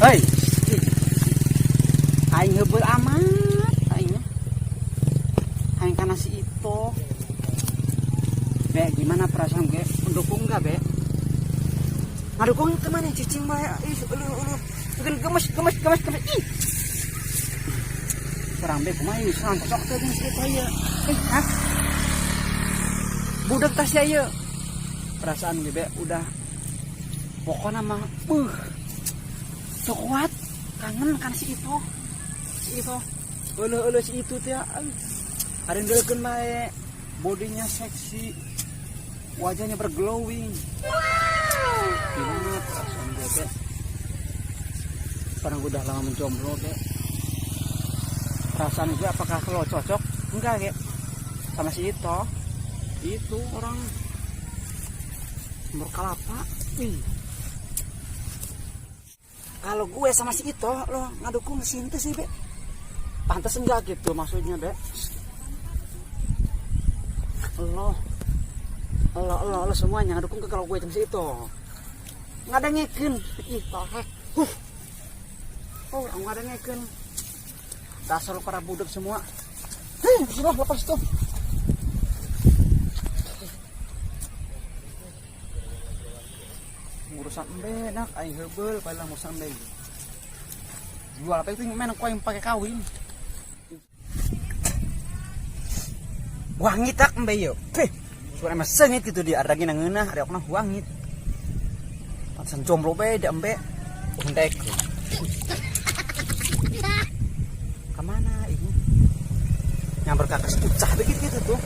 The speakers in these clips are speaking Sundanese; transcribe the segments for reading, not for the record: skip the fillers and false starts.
Hei. Aing heubeul amat aing. Aing kana si itu. Be, gimana perasaan gue? Mendukung enggak, Be? Ngadukung kemana cicing bae? Ih, uluh uluh. Bikin gemes gemes gemes gemes. Ih. Kurang be kumaha ieu serang cocok teh jeung si itu ieu. Eh, hah? Budak tas ya ieu. Perasaan gue, Be, udah pokoknya mah teu kuat kangen kan si itu. Si itu. Euleuh euleuh si itu teh. Ada yang deukeun bae. Bodinya seksi. Wajahnya berglowing. Gimana perasaan gue, Be? Karena gue udah lama menjomblo, Be. Perasaan gue apakah lo cocok? Enggak, Ge. Sama si itu. Itu orang sumber kelapa. Wih. Kalau gue sama si itu, lo ngadukung si itu sih, Be. Pantes enggak gitu maksudnya, Be? Lo lo lo, lo semuanya ngedukung ke kalau gue sama si itu. Ngadengekeun. Ih, torek. Huh. Oh, ngadengekeun. Dasar lo para budak semua. Hei, sudah lepas tuh. Urusan embe nak aing heubeul padahal urusan embe. Jual apa itu main aku yang pakai kawin. Wangi tak embe yo. Peh, suara emang sengit gitu dia ada lagi ngeunah, ada okna wangit. Pantesan jomblo beda embe. Undek. Kemana ini? Yang berkakas ucah begitu gitu tuh.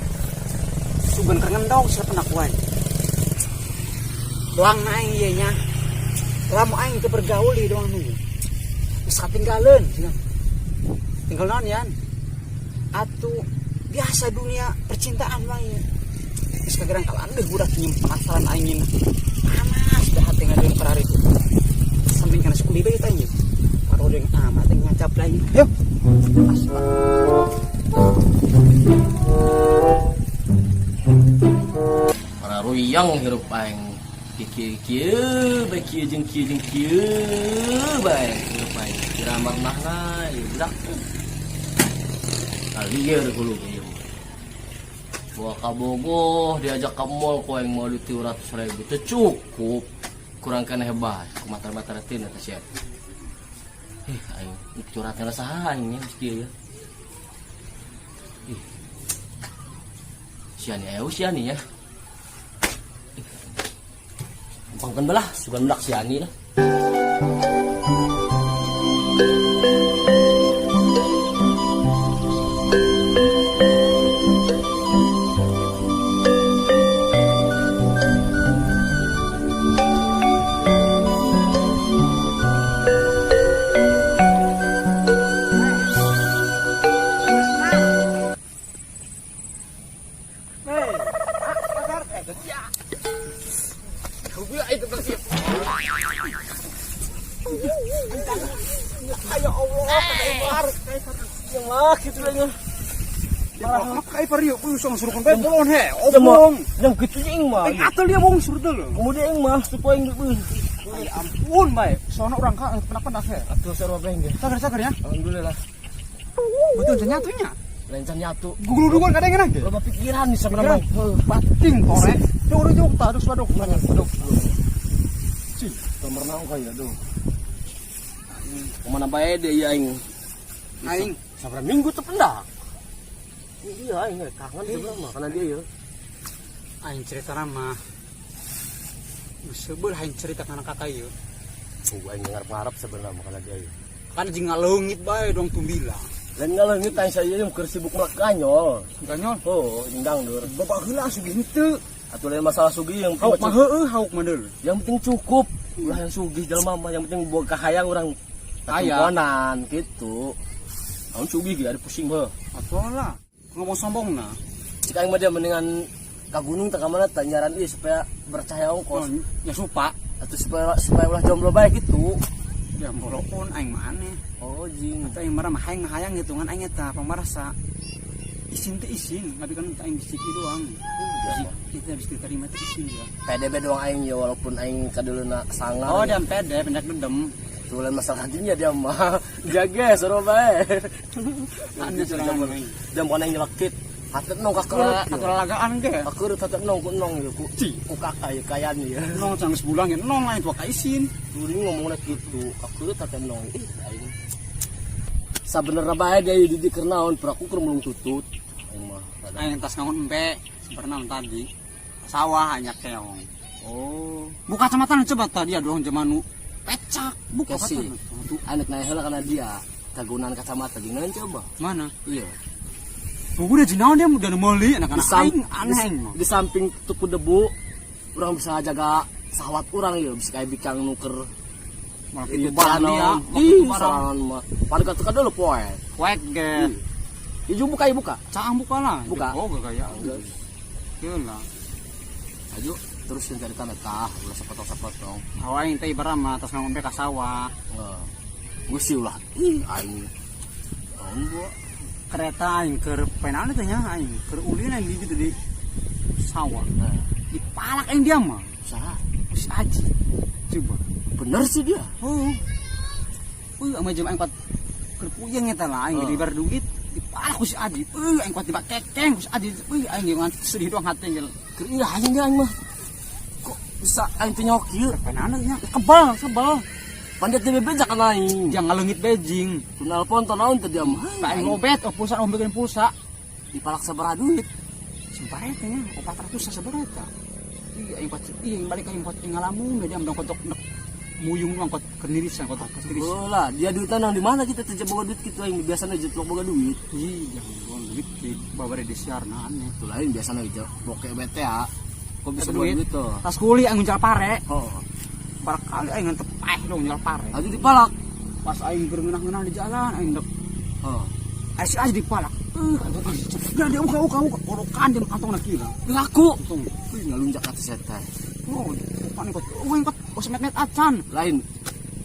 Sugan kerengendong siapa pendakuan. Doang aing ieu nya. Lamun aing teu bergaul di doang nu. Geus katinggaleun cenah. Tinggal naon yan? Atuh biasa dunia percintaan mah ieu. Geus kagerang kalandeuh budak nyimpen penasaran aing. Panas dah hati ngadeun perari itu. Samping kana sekuli bae tanya. Parodeng amat yang ngacap lain. Yuk. Pas, Pak. Para ruyang hirup aing kieu kieu bae kieu jeung kieu jeung kieu bae hirup aing kira marnahna ieu budak kalieur hulu ieu bawa ka Bogoh diajak ke mall ku aing mau duit 300.000 teu cukup kurang keneh bae kumatar-matar teh eta sia. Aing curhatna saha aing nya geus kieu ya. Ih. Sia nih, sia nih ya. Gampangkeun belah, sugan belak si Ani lah. Hei, ah, ya. Ya Allah, kayak Yang gitu aja. Malah kayak pari yuk, usang suruh kan bolon he, omong. Yang gitu sih mah. Atul dia bong suruh dulu. Kemudian ing mah supaya ing beuh. Ya ampun, bae. Sono orang kak kenapa nak he? Atuh sarua bae ge. Sagar sagar ya. Alhamdulillah. Betul nyatunya. Lencan nyatu. Gugul-gugul kadang kadang. Loba pikiran nih sebenarnya. Bating torek. Tuh udah juk taduk waduk. Aduh. Cih, nomor naon kaya aduh. Kemana bae deh ya aing. Aing Sabra minggu teu pendak. Iya aing kangen sebenarnya mah karena dia ya. Aing cerita nama. Sebel aing cerita kana kakak ieu. Oh, aing ngarep-ngarep sebenarnya mah karena dia ya. Kan jeung ngaleungit bae dong tumbila. Lain ngaleungit aing saya yang keur sibuk melak ganyol. Ganyol. Oh, jeung dangdur. Bapak heula sugih henteu. Atuh lain masalah sugih yang Hauk mah heueuh hauk mah deul. Yang penting cukup. Ulah yang sugih jelema mah yang penting boga kahayang urang Aya. katumponan gitu. Naon sugih ge ada pusing heuh. Atuh lah. Ngomong sombong nah. Cik aing mah dia mendingan ka gunung teh ka mana teh nyaran ieu supaya bercahaya ongkos. Ya supa. Atau supaya ulah jomblo bae gitu. Ya bolopun aing mah aneh. Oh jing. Atau aing marah mah hayang hayang gitu kan aing eta pamarasa. Isin teh isin, tapi kan aing bisik doang. Kita bisa diterima teh isin ya. PDB doang aing ya walaupun aing kaduluna sangar. Oh, dan pede, pendak dendam. Atuh lain masalah dinya dia mah. Jaga suruh bae. Aneh sorangan aing. Jam kana nyelekit. Hate nong kakeurut. Atuh lalagaan ge. Kakeurut hate nong ku nong ieu ku ku kakak ieu kayan ieu. Nong can geus bulan ge nong lain tua kaisin. Dulu ngomongna kitu, kakeurut hate nong. Ih aing. Sabenerna bae dia di keur naon, peraku keur mulung tutut. Aing mah. Aing tas ngangon empe sebenarnya tadi. Sawah hanya keong. Oh, Buka kacamata coba tadi aduh zaman nu pecak buka Kasih. kacamata. Anak naik heula kana dia. Kagunaan kacamata jeung naon coba? Mana? Iya. Buku udah jinaon dia udah meuli anak-anak Di aing aneh aing mah. Di samping tuku debu, urang bisa jaga sahwat urang ya, bisa kayak bikang nuker Malah itu itu barang dia, naon. waktu Ih, itu barang. sorangan mah. Paling kata dulu poe. Kuek ge. Ieu buka ieu buka. Caang buka lah. Buka. Oh, gaya. Ieu lah. Ayo terus yang cari tanah tah, ulah sepotong-sepotong. Aing teh ibarat mah tas ngombe ka sawah. Heeh. Gue sih ulah. Ih, aing. Tahun gua Kereta aing keur penaon teh nya aing keur ulin aing di ditu di sawah. Nah, Dipalak aing dia mah. saha? Si Aji. Coba. Bener sih dia. Oh. Euy, ame jam aing pat keur puyeng eta lah aing Oh. dibar duit dipalak ku si Aji. Euy, aing kuat tiba kekeng ku si Aji. Euy, aing ge ngan sedih doang hati ge. Keur iya aing aing mah. Kok bisa aing teh nyok ieu? Penaon nya kebal, kebal. Pandet teh bebeja kana aing. Jangan ngaleungit bejing. Tu nelpon teh naon teh dia mah. Aing ngobet, oh pulsa, oh bikin pulsa. Dipalak sabaraha duit? Sumpah eta nya, 400 sabaraha eta. Iya, aing kuat, iya aing balik aing kuat ngalamun dia mah kotok muyung doang kot kenirisan kotok keniris. Oh lah, dia duitan nang di mana kita teh boga duit kitu aing biasana jetlok boga duit. Iya, jangan buang duit di babare di siarna aneh. Itu lain biasana gitu. Boke bete ya. Kok bisa Ada boga duit? duit tuh? Tas kuli aing nguncal pare. Oh, Barangkali aing ngentep paeh dong nguncal pare. aja dipalak. Pas aing keur ngeunah-ngeunah di jalan aing dek Oh. aing si aja dipalak. Geura dia uka uka uka korokan dia kantongna kieu. Laku. Untung. Wih, ngalunjak ka setan. Oh, bukan kot. Oh, kot oh semet-met acan. Lain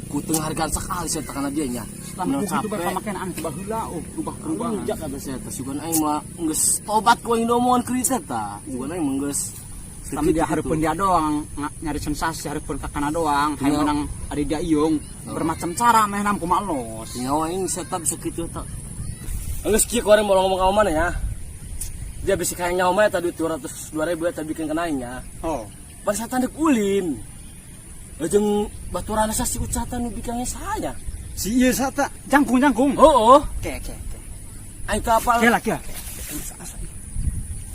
ku teu hargaan sekali saya karena dia nya. Selama ku kitu bae pamakean aneh tiba heula, oh berubah perubahan. Ngalunjak kata saya teh sugan aing mah geus tobat ku aing diomongan kriis eta. Sugan aing mah geus Selama dia hareupeun dia doang, nyari sensasi hareupeun kakana doang, hayang Iya. menang ari dia iung, bermacam cara meh nam kumaha los. Nyawa aing setup sakitu tak. Geus kieu ku urang mau ngomong ka mana ya. Dia bisa kayak nyawa mah eta duit 202 ribu eta bikin kana aing nya. Oh, Pada saat tandek ulin. Jeung baturan si ucatan nu bikangnya saya. si ieu sata jangkung-jangkung. Oh, oh. Ke ke ke. Aing teu apal. Ke lah ke.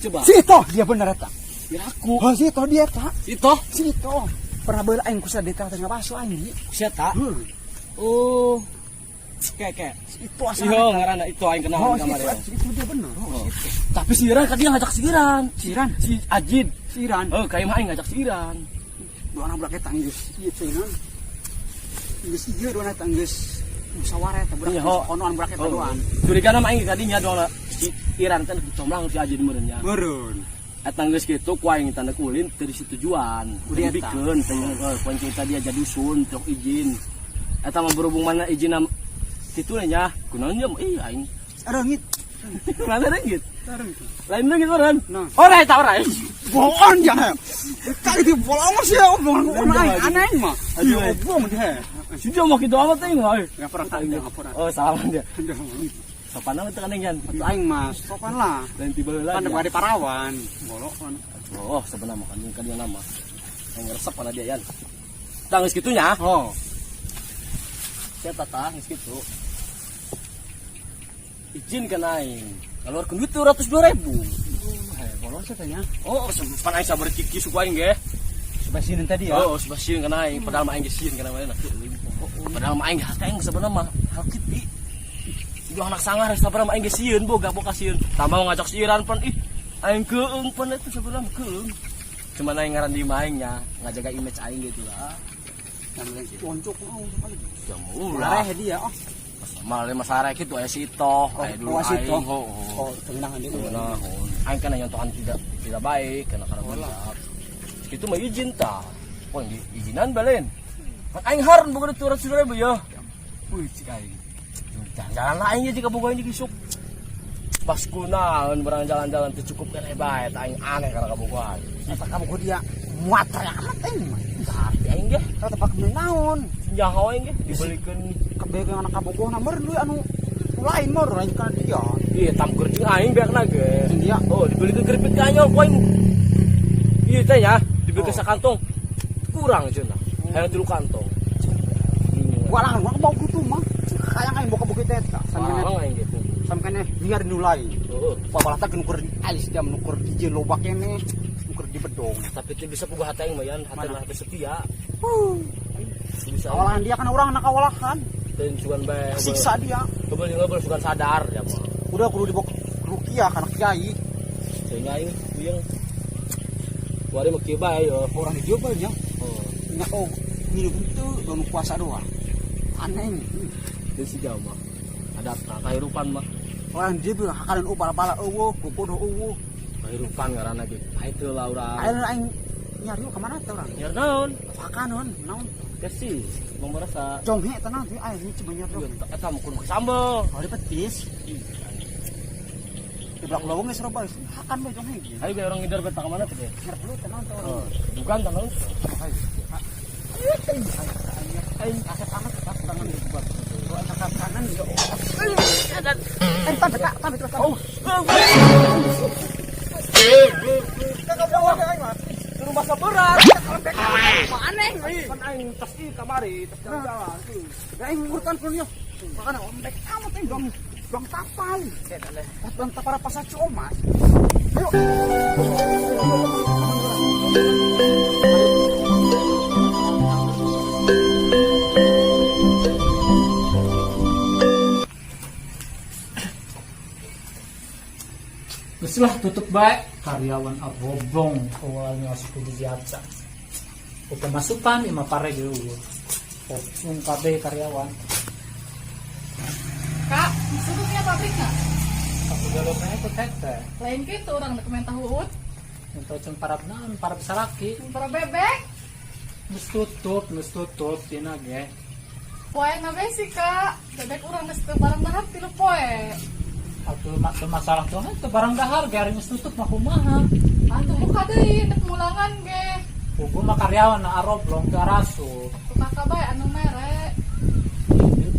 Coba. Si itu dia bener eta. Ya aku. Oh, si itu dia eta. Itu. Si itu. Pernah beula aing ku di tengah ngabaso aing di. Siapa? Heuh. Oh. Ke ke. Si itu asal. Iya, ngaranna itu aing kenal Oh, di si kamar itu, ya. si itu dia bener. Oh, si itu. Tapi si Iran tadi ngajak si Iran. Si Iran, Si Ajid. si Iran. Oh, kayak mah aing ngajak si Iran. Dua anak budak eta geus ieu teh naon. Geus ieu dua anak geus musyawarah eta budak Iya, geus ho. konoan budak eta Oh. doan. Curiga nama aing tadinya doang si Iran kan dicomlang si Ajid meureun nya. Meureun. Eta geus kitu ku aing tanda kulin teu disetujuan. Udah eta. Dibikeun teh kunci tadi aja dusun teu izin. Eta mah berhubung mana izin kitu nya kunaon nya ih aing. Reungit. Mana reungit? Reungit. Lain reungit meureun. Nah. Ora eta ora. Bohong dia. Kali itu bolong sih ya, omongan Aduh, aing aneh mah. Aduh, Iya, obong dia. Si dia mau kitu amat aing mah. Enggak pernah tanya, enggak pernah. Oh, salah dia. Sopan amat teh kan. Atuh aing mah sopan lah. Lain tiba heula. Kan dia. ada parawan. Bolok kan. Oh, sebenarnya mah kan dia nama. Yang resep pada dia yan. Tah geus kitu nya. Oh. Saya tata geus kitu. Izin kan aing. Keluarkeun duit 202 ribu. Eh, bolong sih tanya. Oh, sempan aing sabar kiki suku aing ge. Supaya sini tadi ya. Oh, sebab sieun kana aing, padahal mah aing ge sieun kana mana. Padahal mah aing hate aing sebenarnya mah hal kitu. Udah anak sangar sabar mah aing ge sieun boga boga sieun. Tambah ngajak si Iran pan ih aing keung pan itu sebenarnya keung. Cuman aing ngaran di aing nya, ngajaga image aing gitu lah. Loncok oh, Ya ulah. Mareh dia oh. Malah masalah gitu aya si Itoh, aya dulu Oh, si aing. Itoh. Oh, Oh, tenang dia. Nah, aing kan nyontohan tidak tidak baik karena budak. Itu mah izin tah. Oh, izinan balen. Kan aing harun boga 200 ribu ya. Wih, cik aing. Jalan-jalan lah aing jika boga ini kisuk. Pas kunaon barang jalan-jalan teu cukup kan bae aing aneh karena kabogohan. Eta kamu dia muat amat aing mah. Tapi aing ge Kata pak naon. Nyaho aing ge dibelikeun. Kabeh yang anak kabogohna meureun we anu lain mah lain kana dia. Iya, tamkur jeung aing beakna ge. Jeung dia. Oh, dibelikeun keripik kanyol ku aing. Iya teh ya, dibelikeun Oh. sakantong. Kurang cenah. Hayang 3 kantong. Walah, gua bau kutu mah. Hayang aing boka bukit eta. Samkene Walang aing gitu. samkene biar nu lain. Heeh. Pabalata nuker ais dia nuker di loba kene, nuker di bedong. Tapi teu bisa puguh hati aing mah yan, hati Mana? hati setia. Teu bisa. Kawalahan dia kan orang anak kawalahan. Teu sugan bae. Siksa dia. Kebel ngebel sugan sadar ya mah. Udah kudu dibawa rukiah kana kiai. Teu aing puyeng. Wari mah kieu bae yo. Orang di dieu bae nya. Oh, Nya oh minum itu nu puasa doang. Aneh. teu si jauh mah. Ada kahirupan mah. Orang di dieu hakanan bala-bala eueuh, gogodoh eueuh. Kahirupan ngaranna ge. Pahit teu lah urang. Ayeuna aing nyari ka mana teh urang? Nyar naon? Hakanan naon? Kasih, mau merasa. Jonghe tenang tuh aing coba nyari. Eta mah kudu sambel. Oh, di petis. Di belakang lowong geus loba geus. Hakan bae jonghe. Ayo be orang ngider beta ka mana teh? Nyar dulu tenang tuh Oh, orang. bukan tenang. Ayo. Aing asep amat pas tangan dibuat. Kalau angkat kanan ya. Eh, tambah kak, tambah terus. Oh. Kakak bawa ke aing mah. Suruh masa berat. Aneh. Kan aing tas ieu kamari, tas jalan-jalan. Aing ngurutan kuliah. Makana ombek amat aing dong. Dong tapal. Pas dong tapal pasar Ciomas. Ayo. Geus lah tutup bae karyawan aboblong awalnya asup di jatsa. O pemasukan lima pare ge eueuh. Opung kabeh karyawan. Kak, tutupnya pabriknya. Aku jalur na itu teteh. Lain gitu orang dek main tahu ut. Untuk ceng parab naon parab salaki. Para bebek. Geus tutup tina ge. Poe ngabe sih kak. Bebek orang geus teu barang dahar 3 poe. Atuh teu masalah tuh teu barang dahar ge ari geus tutup mah kumaha. Atuh buka deui dek mulangan ge. Pugu mah karyawan na aroblong teu arasup. Tuh kakak bae anu mere.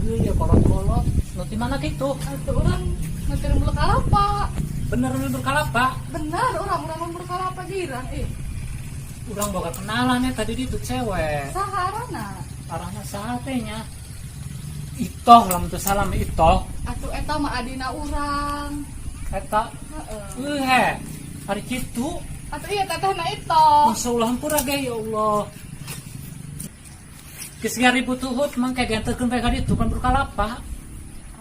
Geus ya kolot-kolot. Nu ti mana kitu? Atuh urang ngetir lembur kalapa. Bener lembur kalapa? Bener urang urang lembur kalapa girang ih. Urang boga kenalan ya tadi itu cewek. Saharana. Arahna saha teh nya? Itoh lamun teu salah mah itoh. Atuh eta mah adina urang. Eta Heeh. he. Ari kitu. Atuh iya tetehna itoh. Masa ulah hampura ge ya Allah. Geus ribu tuhut mangke dianterkeun bae ka ditu kan berkalapa.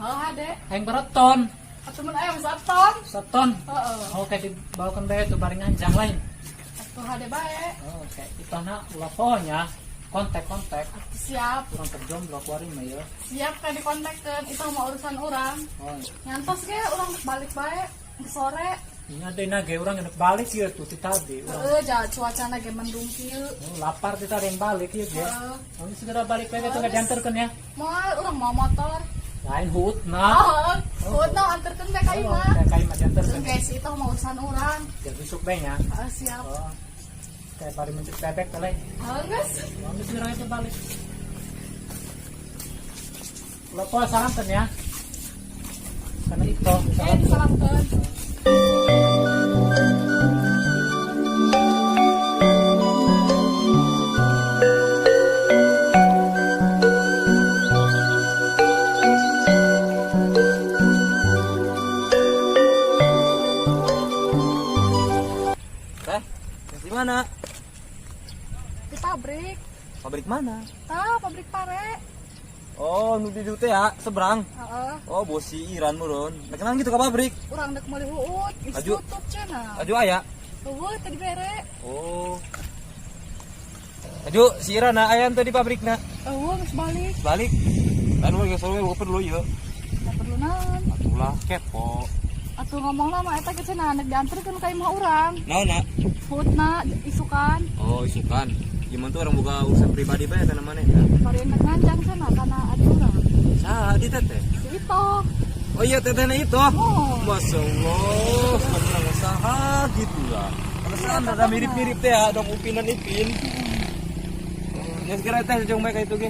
Oh hade. Hayang bereton. Atuh mun aya saton. Saton. Heeh. Oke dibawakeun bae tuh bari nganjang lain. Atuh hade bae. Oke, itohna ulah poho nya. Kontak-kontak. Atuh siap. Urang terjomblo kuari mah ya. Siap kan dikontakkeun itu mah urusan urang. Oh. Nyantos ge urang balik bae sore. Nya deui na ge urang geus balik ieu tuh ti tadi. Urang Heeh, ja cuacana ge mendung kieu. oh, lapar ti tadi yang balik ieu ge. Heeh. Oh, segera balik bae tuh dianterkeun ya. Moal urang mau motor. Lain hutna. Oh, hutna anterkeun bae ka imah. Oh, ka imah dianterkeun. Engke sih itu mah urusan urang. Ya besok bae nya. Heeh, siap. Oh. Kayak bari mencet bebek teh. Heeh, geus. Oh, geus urang itu balik. Lo poho salamkeun ya. Karena itu Eh, disalamkeun. Teh, di mana? Di pabrik. Pabrik mana? Tah, pabrik pare. Oh, nu di dieu teh ya, seberang. Heeh. Oh, bos si Iran meureun. Rek kenal gitu ke pabrik. Urang dek meuli huut, geus Aju. tutup cenah. Aju aya. Eueuh teu dibere. Oh. Aju, si Iran na aya teh di pabrikna. Eueuh geus balik. Balik. Lain we geus we perlu ieu. Da perlu naon. Atulah kepo. Atuh ngomongna mah eta ge cenah nek dianterkeun ka imah urang. Naon na? Huutna isukan. Oh, isukan. Gimana tuh orang buka urusan pribadi bae kana maneh? Bari nek nganjang cenah kana adi urang. Saha di teteh? Si Ito. Oh iya tetehna itu. Oh. Masya Allah, kamu saha gitu lah. Perasaan rada mirip-mirip teh ya, dong Upin dan Ipin. Ya segera teh jeung bae ka itu ge.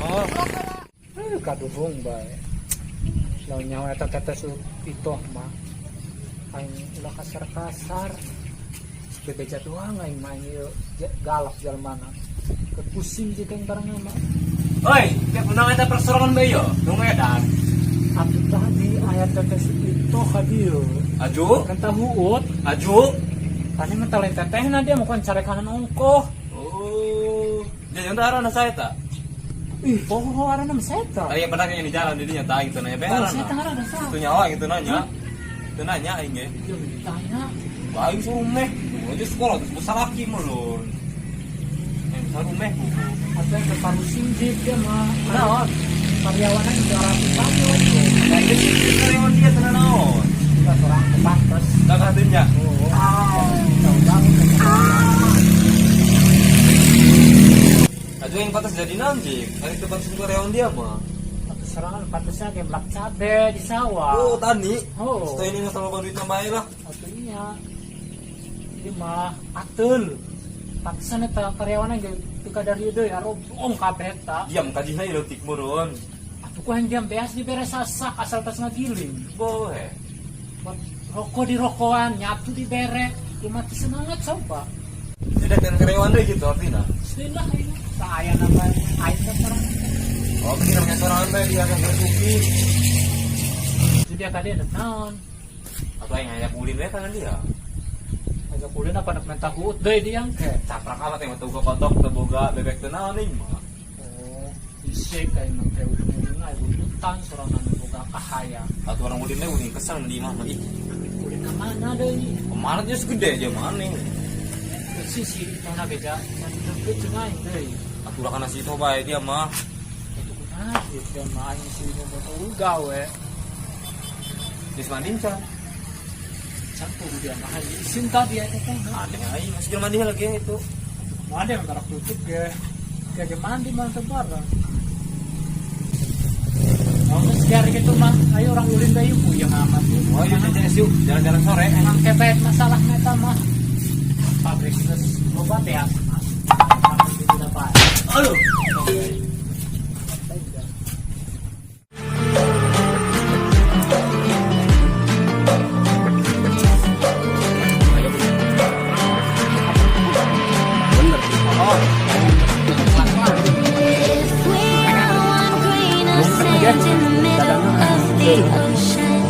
Oh, Kaduhung bae. Lamun nyawa eta teteh itu mah aing ulah kasar-kasar. Bebeja doang aing mah ieu galak jalmana. Kepusing jeung aing barang mah. Oi, tiap menang eta persorangan bae yo. Nu ngedan. Atuh tadi aya teteh itu ka dieu. Aju, Kan tahuut, aju. tadi mah lain tetehna dia mau kan carekanan ongkoh. Oh, dia yang arana saya tak? Ih, poho arana mah saya. Tadi yang pernah yang di jalan didinya tak gitu nanya Oh, bearan. saya arana sa. Itu nyawa gitu nanya. Itu nanya aing ge. Jeung ditanya. Aing suruh meh, aja sekolah terus besar laki melun. Yang besar meh buku. Atau yang keparusing jik dia mah. Naon? Karyawannya juga ratusan tuh. Nah, ini sih karyawan dia tenan naon. Enggak orang kepantes. Tak hatinya. Oh, jauh banget. Aju yang pantas jadi naon jik. Hari itu pantas karyawan dia mah. Atau serangan pantasnya kayak belak cabe di sawah. Oh, tani. Oh. Setelah ini sama duit nambahin lah. Atau iya. Dia mah atel. Pantesan eta karyawannya ge teu kadar ieu deui arobrong kabeh eta. Diam kajihna ieu leutik meureun. Atuh ku hayang diam beas dibere sasak asal tas ngagiling. Boleh. Buat rokok di rokokan, nyatu dibere, dia mati semangat coba. Tidak dan karyawan deh gitu artinya. Bismillah ini. Saya nambah aing teh orang. Oh, begini namanya sorangan bae dia akan bersuki. Itu dia kali ada naon. Atau yang ngajak ulin we kan dia. Ajak ulin apa nak minta huut deui dia ke. Caprak amat yang teu kotok teu boga bebek teu naon ieu mah. Oh, isik kayak emang kayak ujung-ujungnya ibu hutan sorangan boga kahayang. Atau orang ulin we ulin kesel di imah mah ih. Ulin ke mana deui? Kemana dia segede aja mana? Sisi mana beja, can deket jeung aing deui. Atuh lah kana si itu bae dia mah. Itu kumaha gitu dia mah aing sih mau gawe. Geus mandi can. Campur dia mah isin tadi eta teh. Aneh aing masih mandi lagi itu. Mandi yang tarak tutup ge. Ge mandi mah teu bareng. Oh, geus gitu mah, ayo orang ulin deui puyeng amat. Oh, iya jajan yuk, jalan-jalan sore. Emang kepet masalah meta mah. Pabrik geus loba teh mas. Pabrik itu dapat. Aduh. If we are one grain of sand in the middle of the ocean,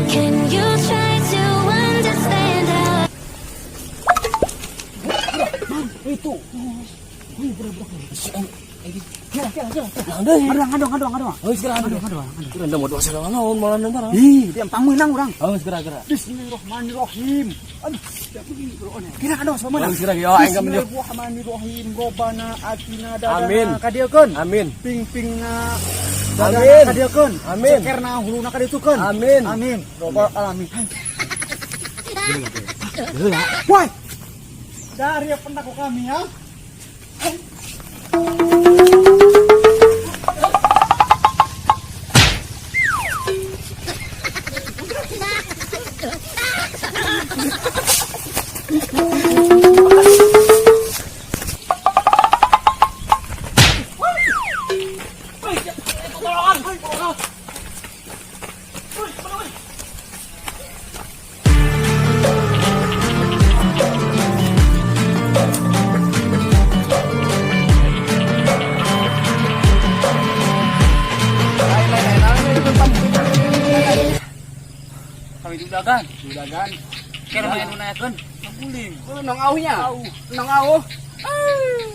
can you try to understand how? Itu. Aduh, aduh, aduh, aduh. Oh, segera Aduh, aduh, aduh. Urang mau doa segala naon malah barang. Ih, dia pangmeunang urang. Oh, segera segera. Bismillahirrahmanirrahim. Aduh, kira aduh sama Oh, segera yo aing ka mendio. Bismillahirrahmanirrahim. Robana atina dadana Amin. kadieukeun. Amin. Ping-pingna Amin. kadieukeun. Amin. Cekerna huluna kaditukeun. Amin. Amin. Robbal alamin. Woi. Dari penakut kami ya. Kami dudagan. Dudagan. Kira main nu naekeun. Guling. Nong aunya. Nong au.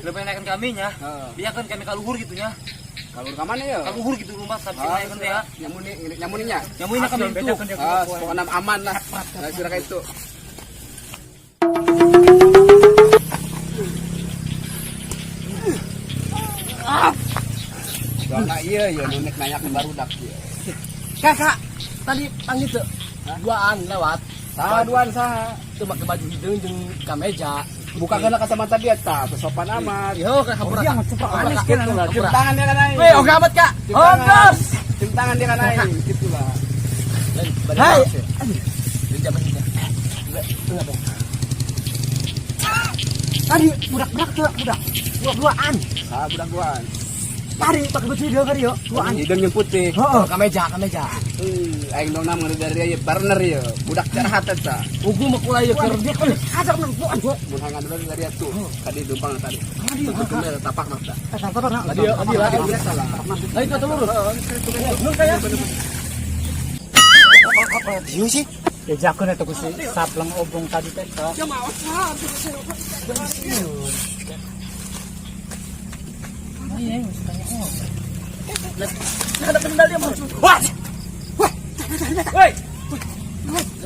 Lebih naikkan kami nya. Biarkan kami kaluhur gitu nya. Kalau ke mana ya? Kaluhur gitu rumah sampai naikkan teh ya. Nyamuni, nyamuninya. Nyamuin kami itu. Ah, pokoknya aman lah. Nah, kira itu. Soalnya iya, iya, nunik nanya ke barudak iya. Kakak, tadi panggil tuh. Duaan lewat. Saha duaan saha. Tuh pakai baju hidung jeung kameja. Buka kana kacamata dia tak, sopan amat. Yo, kan hampura. Yang cepat anis kan. Cium tangan dia kan aing. Weh, oke amat, Kak. Cium tangan. Ongkos. Cium tangan dia kan aing, gitu lah. Hai. Tadi budak-budak tuh, budak. Dua-duaan. Saha budak duaan. Tadi pakai baju dia kali yo. Tuaan. Hidung yang putih. Heeh. Kameja, kameja. Aing dong nama dari ieu partner ieu. Budak curhat eta. Ugu mah kula ieu keur Dia kan ajar nang tuaan. Mun hayang dulu dari atuh. Tadi dumpang tadi. Bener tapak mah. Tadi ya, tadi lah. Biasa lah. Lain kata lurus. Nun kaya. Dieu sih. Bejakeun eta ku si sableng obong tadi teh tah. Ada kendali mah. Wah. Woi.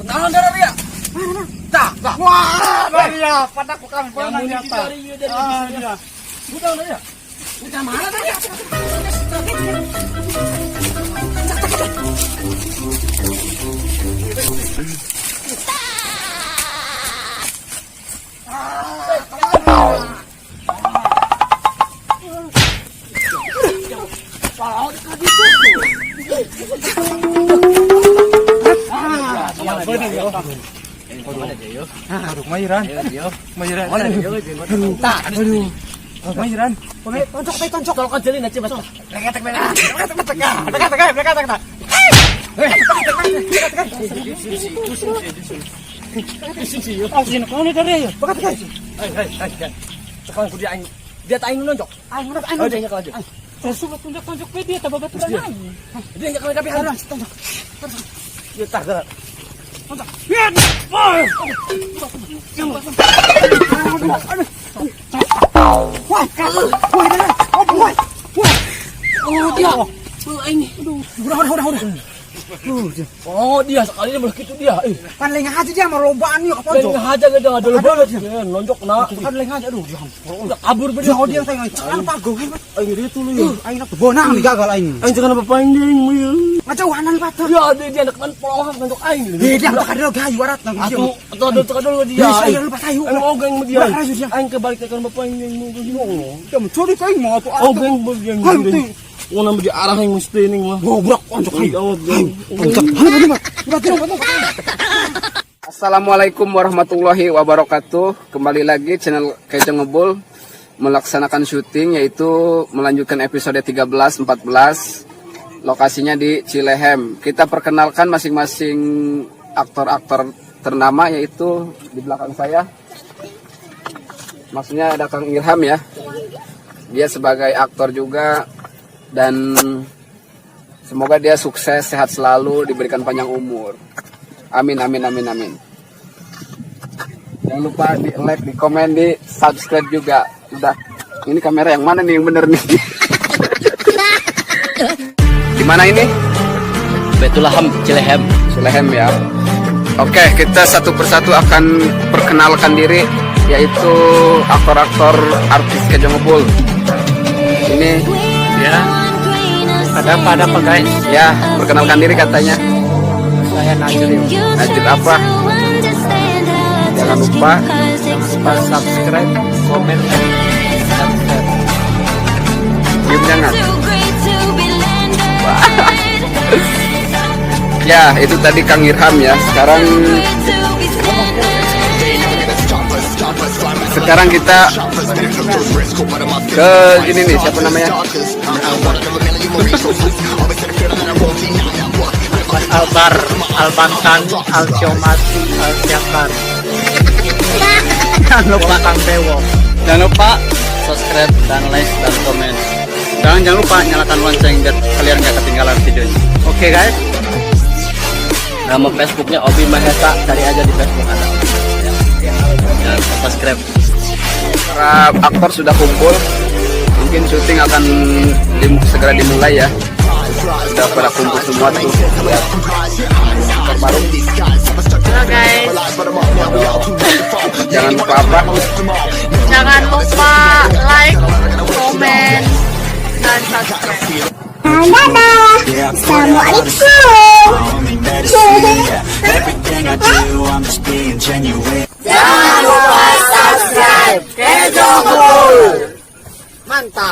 Naon darah dia? Tah, tah. Wah, dia pada ku kami Yang dia muni tah. dari ieu dari dia. Udah udah ya. Udah mana tadi? Aduh, mayiran. Mayiran. Aduh. Mayiran. Tonjok, tonjok. Tolong kajelin aja, Mas. Teka, teka, teka, teka, teka, teka, teka, teka. Oh, sini kau ni dari ya. Teka, teka. Hai, hai, hai. Sekarang ku dia aing. Dia tak aing nonjok. Aing, aing, Oh, dia nyekel aja. Terus tunjuk-tunjuk we dia tababaturan aing. Dia nyekel kabeh harus. Tonjok. Dia tah gerak. Wah, wah, wah, wah, wah. Oh, dia. Oh, aing. Udah, udah, udah, udah. Oh, dia sekali dia belah gitu dia. Eh, Kan lengah aja dia mau lombaan yuk ke lain pojok. ngahaja gak ada banget. Ya, nonjok na. Kan lengah aja aduh, dia. Udah kabur Dia bener. dia tengah. Kan pago. Aing dia tuh lu. ya. Aing nak bonang nih gagal aing. Aing jangan apa aing dia aing ya. Ngajauhanan patah. Dia ada dia anak kan polong nonjok aing. Eh, dia tak ada gayu arat nang. Atuh, atau ada tak ada dia. Dia saya lupa tahu. Aing mau geng dia. Udah, harus dia. Aing kebalik tekan bapak aing yang mau geng. Dia mencuri kain mau atuh. Oh, geng geng. Ayo, tuh. Oh, nama dia arah yang mesti ning mah. Goblok onjok aing. Aing awat geng. Onjok. Halo, bagaimana? Bagaimana? Assalamualaikum warahmatullahi wabarakatuh. Kembali lagi channel Kejo Ngebul melaksanakan syuting, yaitu melanjutkan episode 13 14, lokasinya di Cilehem. Kita perkenalkan masing-masing aktor-aktor ternama, yaitu di belakang saya. Maksudnya ada Kang Ilham ya. Dia sebagai aktor juga dan semoga dia sukses, sehat selalu, diberikan panjang umur. Amin amin amin amin. Jangan lupa di like, di komen, di subscribe juga. Udah. Ini kamera yang mana nih yang bener nih? Di mana ini? Betulaham Cilehem. Cilehem ya. Oke, kita satu persatu akan perkenalkan diri, yaitu aktor-aktor artis Kejo Ngebul. Ini Ya. Ada apa, ada apa, guys? ya, perkenalkan diri katanya. Saya Najril. Najib apa? Jangan lupa Lupa subscribe, komen, dan share. Diem jangan. Ya, itu tadi Kang Irham ya. Sekarang sekarang kita ke ini nih, siapa namanya? Albar, Albantan, Alciomati, Alciakar. Jangan lupa, Kang Dewo. jangan lupa subscribe dan like dan komen. Dan jangan lupa nyalakan lonceng biar kalian nggak ketinggalan videonya. Oke guys. Nama Facebooknya Obi Mahesa, cari aja di Facebook ada. Ya. Ya, subscribe. Para aktor sudah kumpul. Mungkin syuting akan segera dimulai ya. Sudah pada kumpul semua tuh. Lihat. Aktor baru. Halo guys, Jangan lupa apa? jangan lupa like, komen, dan subscribe. Dadah. Assalamualaikum. Everything I do, I'm just being genuine. Mantap.